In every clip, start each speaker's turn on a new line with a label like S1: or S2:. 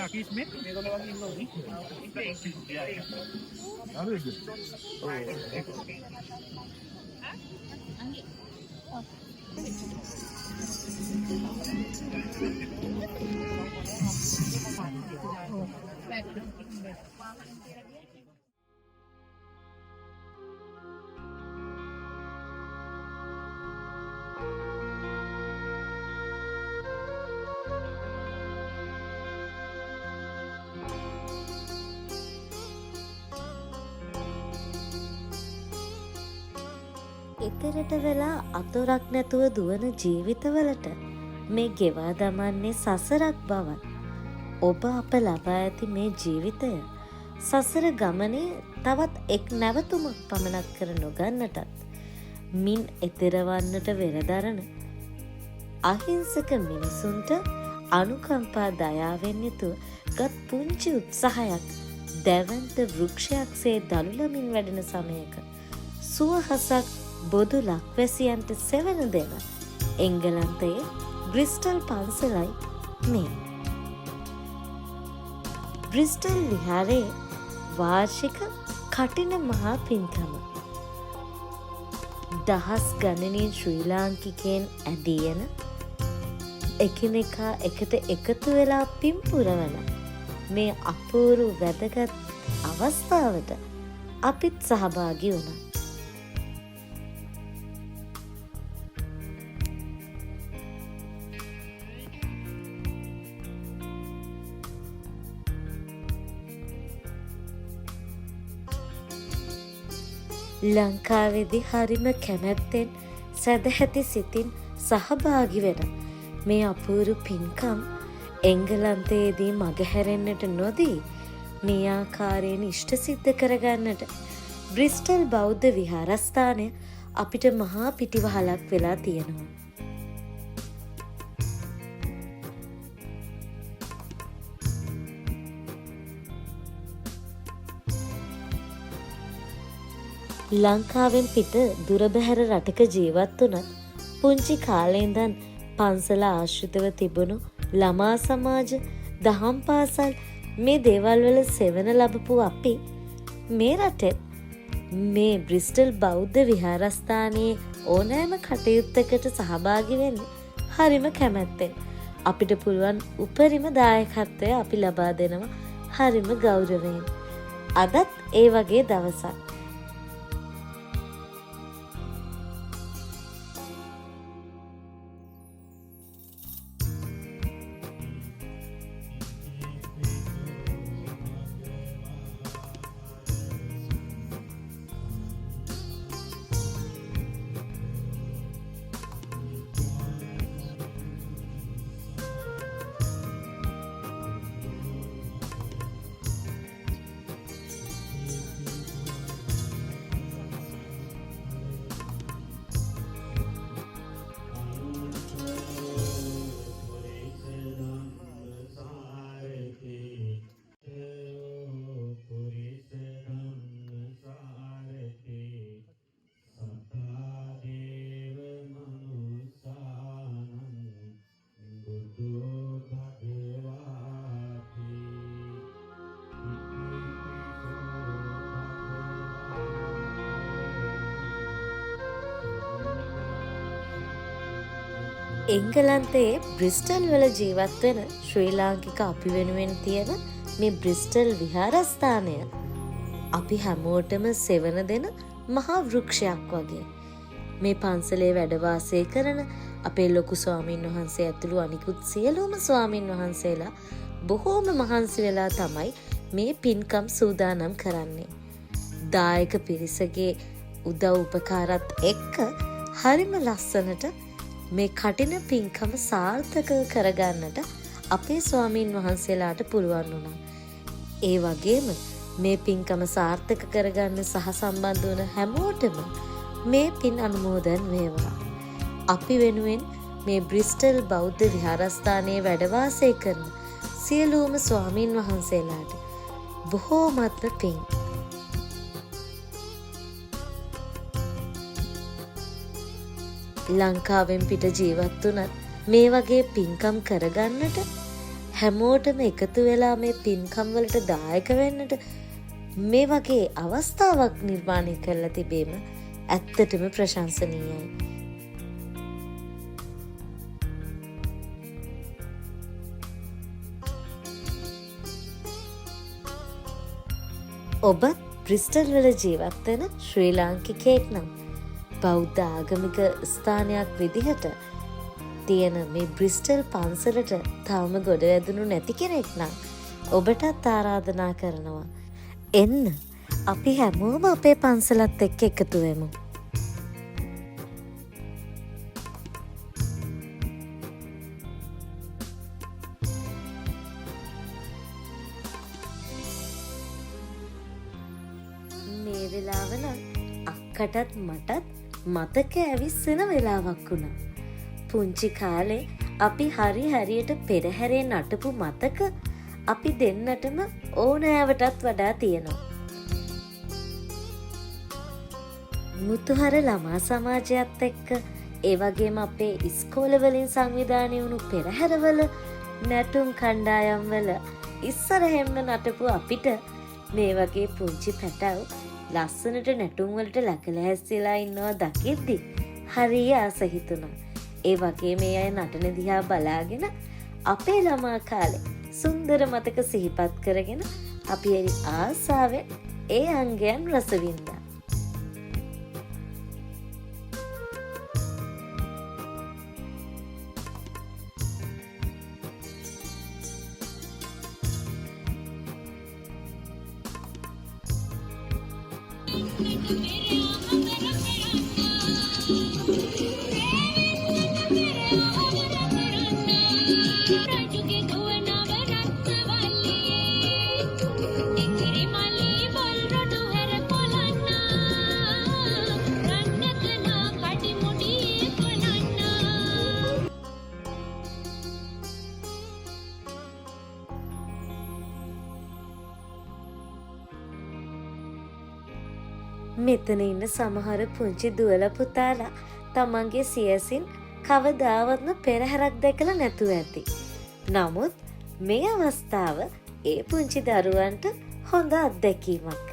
S1: අකීෂ් මේ මේගොල්ලෝ වගේ ඉන්න ඕනි.
S2: එතරට වෙලා අතොරක් නැතුව දුවන ජීවිතවලට මේ ගෙවා දමන්නේ සසරක් බවත්, ඔබ අප ලබා ඇති මේ ජීවිතය සසර ගමනේ තවත් එක් නැවතුමක් පමණක් කර නොගන්නටත්, මින් එතෙරවන්නට වෙරදරන අහිංසක මිනිසුන්ට අනුකම්පා දයාවෙන් යුතුව ගත් පුංචි උත්සාහයක් දැවැන්ත වෘක්ෂයක්සේ දළුලමින් වැඩෙන සමයක සුවහසක් බොදු ලක්වැසියන්ට සෙවන දෙන එංගලන්තයේ බ්‍රිස්ටල් පන්සලයි මේ. බ්‍රිස්ටල් විහාරයේ වාර්ෂික කඨින මහා පින්කම. දහස් ගණනින් ශ්‍රී ලාංකිකයන් ඇදී එන, එකිනෙකා එකට එකතු වෙලා පින් පුරවන මේ අපූරු වැදගත් අවස්ථාවට අපිත් සහභාගී වුණා. ලංකාවේදී හරිම කැමැත්තෙන් සැදැහැති සිතින් සහභාගි වෙන මේ අපූරු පින්කම් එංගලන්තයේදී මගහැරෙන්නට නොදී මේ ආකාරයෙන් ඉෂ්ට සිද්ධ කරගන්නට බ්‍රිස්ටල් බෞද්ධ විහාරස්ථානය අපිට මහා පිටිවහලක් වෙලා තියෙනවා. ලංකාවෙන් පිට දුර බැහැර රටක ජීවත් වුණත් පුංචි කාලේ ඉඳන් පන්සල ආශ්‍රිතව තිබුණු ළමා සමාජ, දහම් පාසල් මේ දේවල් වල සෙවණ ලැබපු අපි මේ රටෙත් මේ බ්‍රිස්ටල් බෞද්ධ විහාරස්ථානයේ ඕනෑම කටයුත්තකට සහභාගී වෙන්න හරිම කැමැත්තෙන්. අපිට පුළුවන් උපරිම දායකත්වය අපි ලබා දෙනවා හරිම ගෞරවයෙන්. අදත් ඒ වගේ දවසක්. එංගලන්තයේ බ්‍රිස්ටල් වල ජීවත් වෙන ශ්‍රී ලාංකික අපි වෙනුවෙන් තියෙන මේ බ්‍රිස්ටල් විහාරස්ථානය අපි හැමෝටම සෙවණ දෙන මහා වෘක්ෂයක් වගේ. මේ පන්සලේ වැඩ වාසය කරන අපේ ලොකු ස්වාමින් වහන්සේ ඇතුළු අනිකුත් සියලුම ස්වාමින් වහන්සේලා බොහෝම මහන්සි වෙලා තමයි මේ පින්කම් සූදානම් කරන්නේ. දායක පිරිසගේ උදව් උපකාරත් එක්ක හරිම ලස්සනට මේ කඨින පින්කම සාර්ථක කරගන්නට අපේ ස්වාමීන් වහන්සේලාට පුළුවන් වුණා. ඒ වගේම මේ පින්කම සාර්ථක කරගන්න සහ සම්බන්ධ වුණ හැමෝටම මේ පින් අනුමෝදන් වේවා. අපි වෙනුවෙන් මේ බ්‍රිස්ටල් බෞද්ධ විහාරස්ථානයේ වැඩ වාසය කරන සියලුම ස්වාමීන් වහන්සේලාට බොහෝමත්ම පින්. ලංකාවෙන් පිට ජීවත් වුණත් මේ වගේ පින්කම් කරගන්නට හැමෝටම එකතු වෙලා මේ පින්කම් වලට දායක වෙන්නට මේ වගේ අවස්ථාවක් නිර්මාණය කරලා තිබීම ඇත්තටම ප්‍රශංසනීයයි. ඔබත් බ්‍රිස්ටල් වල ජීවත් වෙන ශ්‍රී ලාංකිකයෙක් නම් බෞද්ධ ආගමික ස්ථානයක් විදිහට තියෙන මේ බ්‍රිස්ටල් පන්සලට තවම ගොඩ වැදුණු නැති කෙනෙක් නම් ඔබටත් ආරාධනා කරනවා. එන්න අපි හැමෝම අපේ පන්සලත් එක්ක එකතු වෙමු. මේ වෙලාව නම් අක්කටත් මටත් මතක ඇවිස්සෙන වෙලාවක් වුණා. පුංචි කාලේ අපි හරි හරියට පෙරහැරේ නටපු මතක අපි දෙන්නටම ඕනෑවටත් වඩා තියෙනවා. මුතුහර ළමා සමාජයත් එක්ක, ඒ වගේම අපේ ඉස්කෝලවලින් සංවිධානය වුණු පෙරහැරවල නැටුම් කණ්ඩායම්වල ඉස්සරහෙන්ම නටපු අපිට මේ වගේ පුංචි පැටව් ලස්සනට නැටුම් වලට ලකලෑස්තිලා ඉන්නවා දකිද්දි හරිය ආස හිතුණා. ඒ වගේ මේ අය නටන දිහා බලාගෙන අපේ ළමා කාලේ සුන්දර මතක සිහිපත් කරගෙන අපි හරි ආසාවෙන් ඒ අංගයන් රස වින්දා. මෙතන ඉන්න සමහර පුංචි දුවල පුතාලා තමන්ගේ සියසින් කවදාවත්ම පෙරහැරක් දැකලා නැතුව ඇති. නමුත් මේ අවස්ථාව ඒ පුංචි දරුවන්ට හොඳ අත්දැකීමක්.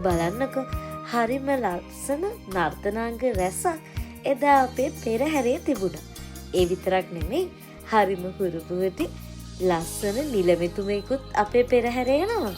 S2: බලන්නකෝ, හරිම ලස්සන නර්තනාංග රැසක් එදා අපේ පෙරහැරේ තිබුණා. ඒ විතරක් නෙමෙයි, හරිම හුරුපුහුටි ලස්සන නිලමෙතුමෙකුත් අපේ පෙරහැරේ එනවා.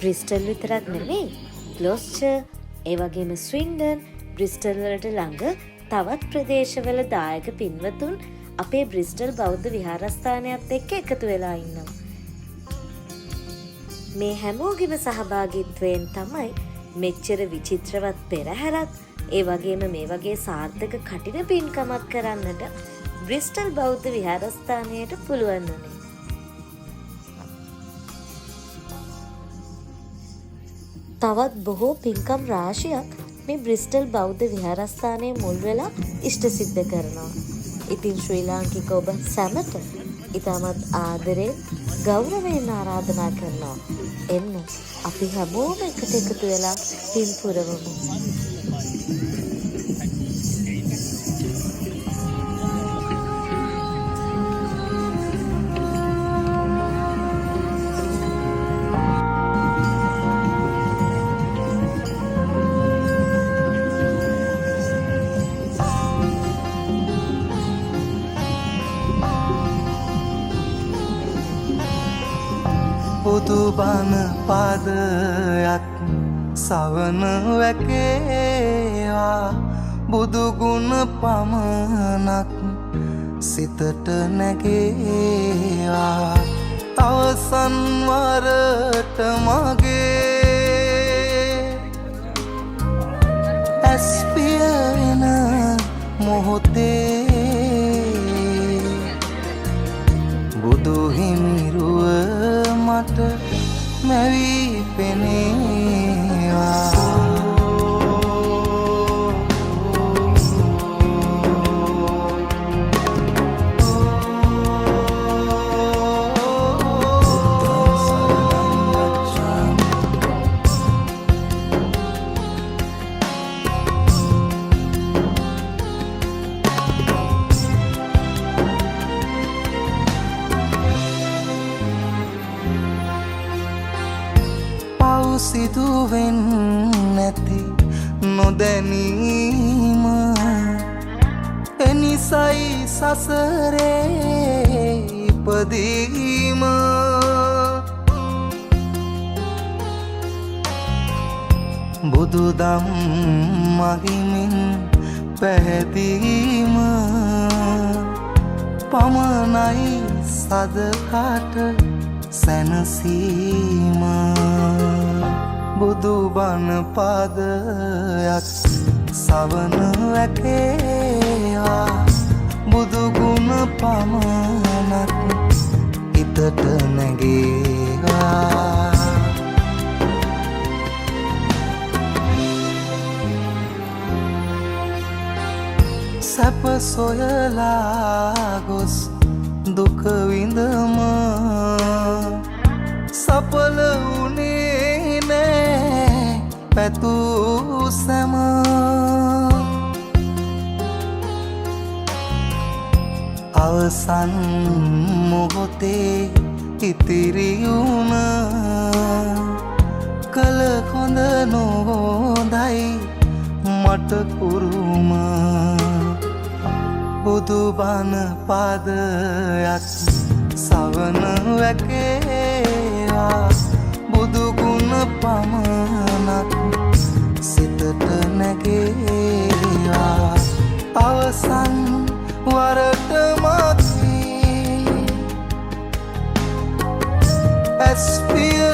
S2: බ්‍රිස්ටල් විතරක් නෙමෙයි, ග්ලොස්චර්, ඒ වගේම ස්වින්ඩන්, බ්‍රිස්ටල් වලට ළඟ තවත් ප්‍රදේශවල දායක පින්වතුන් අපේ බ්‍රිස්ටල් බෞද්ධ විහාරස්ථානයත් එක්ක එකතු වෙලා ඉන්නවා. මේ හැමෝගෙම සහභාගීත්වයෙන් තමයි මෙච්චර විචිත්‍රවත් පෙරහැරක්, ඒ වගේම මේ වගේ සාර්ථක කඨින පින්කමක් කරන්නට බ්‍රිස්ටල් බෞද්ධ විහාරස්ථානයට පුළුවන් වුණේ. තවත් බොහෝ පින්කම් රාශියක් මේ බ්‍රිස්ටල් බෞද්ධ විහාරස්ථානයේ මුල් වෙලා ඉෂ්ට සිද්ධ කරනවා. ඉතින් ශ්‍රී ලාංකික ඔබ සැමට ඉතාමත් ආදරයෙන් ගෞරවයෙන් ආරාධනා කරනවා. එන්න අපි හැමෝම එකට එකතු වෙලා පින් පුරවමු.
S3: බුදුබණ පදයක් සවන වැකේවා, බුදුගුණ පමණක් සිතට නැගේවා. අවසන් වරට මගේ ඇස් පිය වෙන මොහොතේ බුදු හිමිරුව මට මැවී පෙනේවා. සිදුවෙන් නැති නොදැනීම. එනිසයි සසරේ ඉපදීම. බුදුදම් මහිමින් පැහැදීම පමණයි සදහට සැනසීම. බුදුබණ පදයක් සවන වැකේවා, බුදුගුණ පමණක් හිතට නැගේවා. සැප සොයලා ගොස් දුක විඳම සපල වුණේ නෑ පැතූ සැම. අවසන් මොහොතේ ඉතිරි වුණ කළ හොඳ නොහොඳයි මට කුරුම. බුදුබණ පදයක් සවන වැකේවා, බුදුගුණ පමණක් සිතට නැගේවා. අවසන් වරට මගේ ඇස් පිය